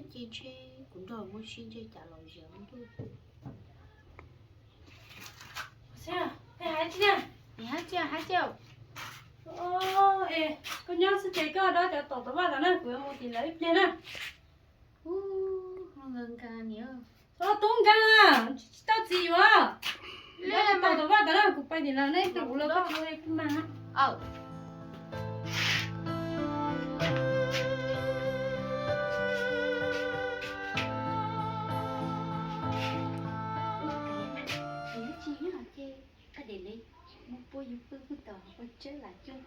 Ces ntshe kuv nrog muaj sib ntsib cas los zias ntuj. Hais tsis, hais tsis. Koj nyob xwb ces koj dob cov taum tom vaj tom na, kuv yuav mus tim lawv ib pliag na. Tub nkeeg, tsis tau txiv yuav. Dob cov taum tom vaj tom na, kuv pais tim lawv ne, kuv los koj tsis ua kuv mag. Ua tsis yog ces koj de li mus pua yus pw kuj tau ua tseb lam cuj.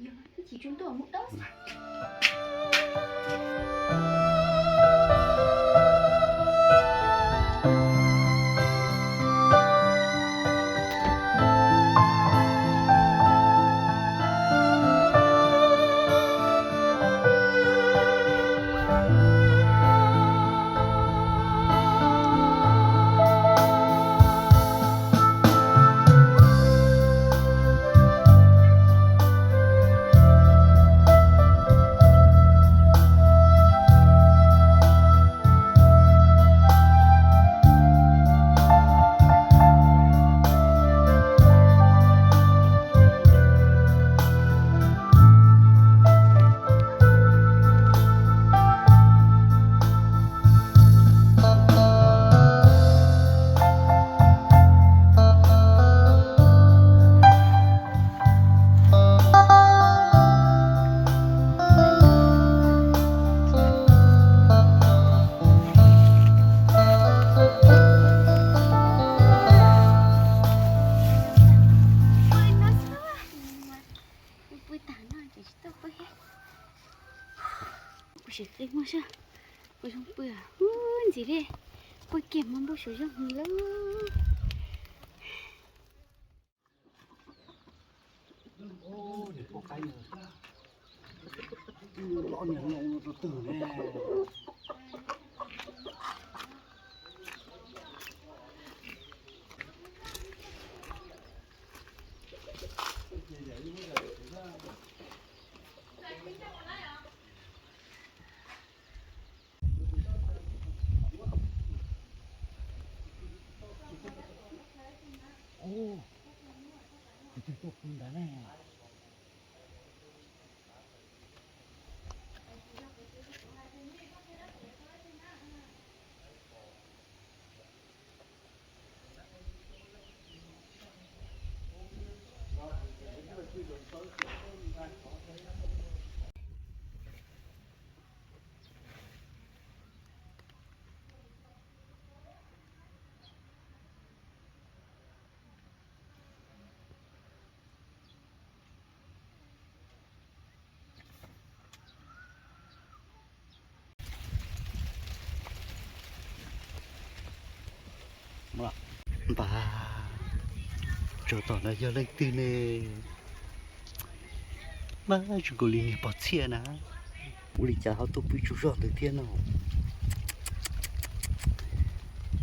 Yog twb tsis tsuas ntuj mus dob xwb. Pw tag no ces tsis tau pw thiab. Kuv sim qi muag saib puas zoo pw. Ub, ntxim li, pw kiag hmo ntuj saum zog hwv lawm. Ub, tus twg tuaj pw ntawd ne? Npawg, tsov tom no yog leej twg ne? Mas zoo nkaus li niag pog Txhiaj na. Ua li cas ho tuaj pw tsaug zog ntawd thiab no?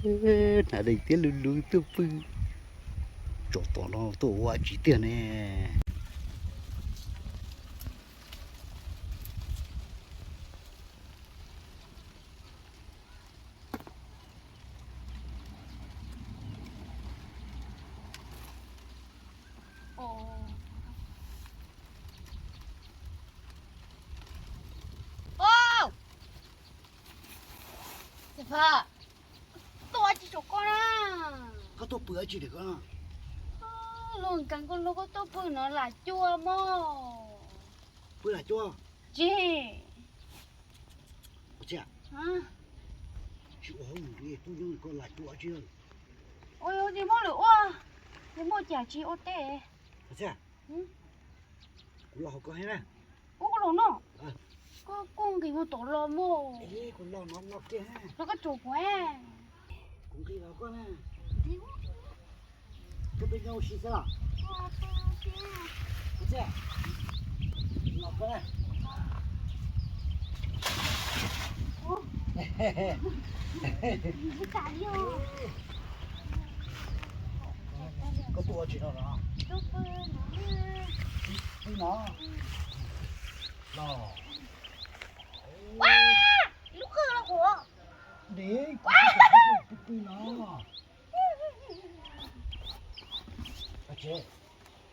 Hnav daim tiab luv luv tuaj pw, tsov tom no tuaj ua dab tsi tiag ne? Tuaj ua dab tsi saum koj na? Koj tuaj pw dab tsi ntawm koj no? Luag nkees koj luag koj tuaj pw no lam cuaj mog. Pw lam cuaj? Tsis. Tsis ua hauj lwm li, pw nyob koj lam cuaj tsis. Ua yog tsis muaj lwm ua, tsis muaj cas tsis ua teb. Kuv los hauv koj thiab na. Ua koj los no. Koj kuj nqis mus tom los mog. Kuv los no los kiag. Los koj tsuam kuv. Kuv nqis los koj na. Koj peb nyob ua si xwb los? Los koj na. Koj tuaj ua tsi no no? Pw no. Los. Lub qwj los kuv. Ntev kuv twb pw pw no. Ua tsev.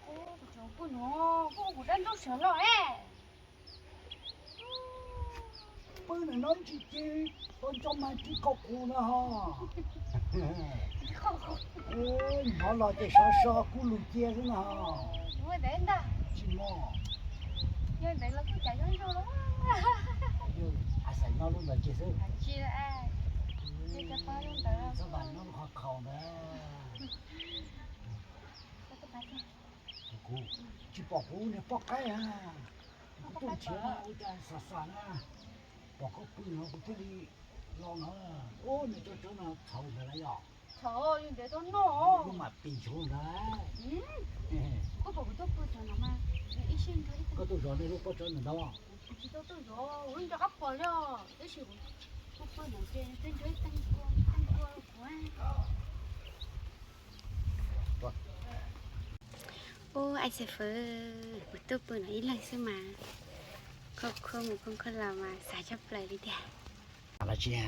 Kuv cov pw no, kuv kuv dab ntub sawv los e. Pw no no tsis ces ua ntsoj mas tsis kho kuv no ho. Hnov los ces sov so kub lug cia xwb no. Tsis mog. Yog ntawd los kuj cas zoo zoo los. Yog a xais noj lub ntawd ces xwb. Tsis, txhob noj lub qhov khaus ntawd. Kuv tsis pom kuv niag poj qaib a, kuv tuaj nrhiav ua cas xav xav na, pom koj pw no kuv thiaj li los no. Ub, nws cov tsawb no txhaum ntawd na yom. Txhaum, yus ntev tuaj noj. Lub mam pis ntshua ntawd. Koj pom kuv tuaj pw txog no mas, ib sij nrog ib tug. Koj tuaj zov nej lub pob tsawb ntawd ntau. Kuv tsis tau tuaj zov, kuv nco qab pom li os, tab sis kuv tuaj pw no ces peb nrog ib tug kua, ib tug kua kuv. Ub, ai xav fwv, kuv tuaj pw no ib leeg xwb mas, kho khuab mus kho khuab los mas xav tshaj plaws li tiag. Los tsis,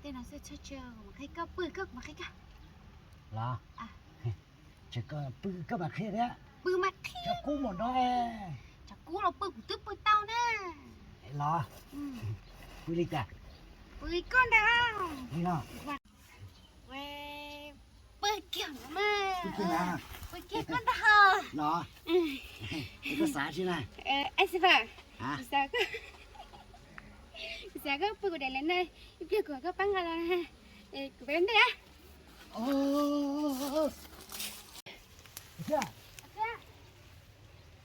tej no xwb txhob tso, kuv mam qhia koj pw, koj kuv mam qhia koj. Los, tseem pw koj mam qhia thiab. Pw mam qhia. Tshav kub mus no. Tshav kub los pw kuv twb pw tau na. Los, pw li cas? Pw koj ntag. Li no. Pw kiag mas. Pw kiag koj ntag. Los, koj xav tsi na? Ai xav fwv, kuv xav koj, kuv xav koj pw kuv daim lawv na, ib pliag kuv mam koj pab nqa los na. Kuv peb ntej a.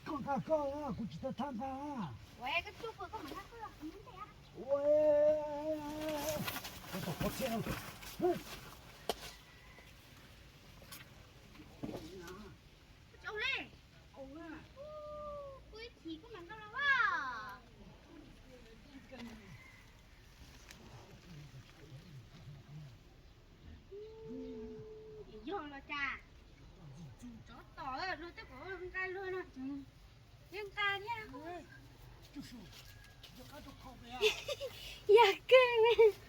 Koj nqa koj, kuv tsis tau thaj nqa. Yog los cas? Tsov tom no tej kom nqa luag no, yeej nqa thiab. Yog kawg.